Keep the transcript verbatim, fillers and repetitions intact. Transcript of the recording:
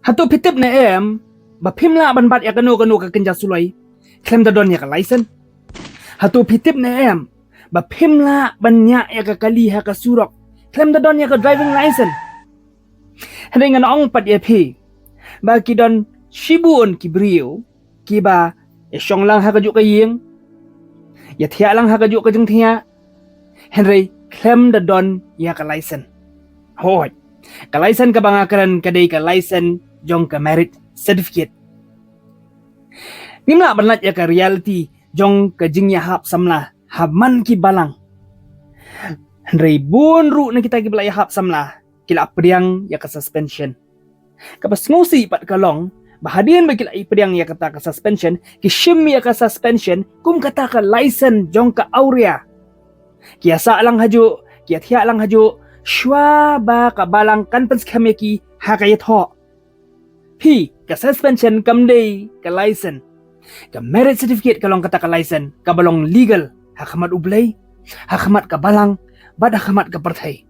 Hato phi tip ne em ba phim lah ban bat ïa kano kano ka kynja suloi khlem da don ïa ka license? Hato phi tip ne em ba phim lah ban ñiah ïa ka kali ha ka surok khlem da don ïa ka driving license? Hynrei ngan ong pat ïa phi ba ki don shibun ki briew kiba ïa shong lang ha ka juh ka ïing, ïa thiah lang ha ka juh ka jingthiah, hynrei khlem da don ïa ka license. Hooid, ka license kaba nga kren ka dei ka license jong ka marriage certificate. Ngim lah ban lait ïa ka reality jong ka jingïahap samla ha man ki balang. Hynrei bun ruh na kita kiba la ïahap samla ki la pdiang ïa ka suspension. Kaba sngewsih pat ka long ba hadien ba ki la pdiang ïa kata ka suspension, ki shim ïa ka suspension kum kata ka license jong ka awria. Ki ïa sah lang ha juh, ki ïa thiah lang ha juh, shuwa ba ka balang kan pynskhem ïa ki ha ka ïathoh. Phi, ka suspension kam dei ka license. Ka marriage certificate ka long kata ka license kaba long legal ha khmat U Blei, ha khmat ka balang, bad ha khmat ka pyrthei.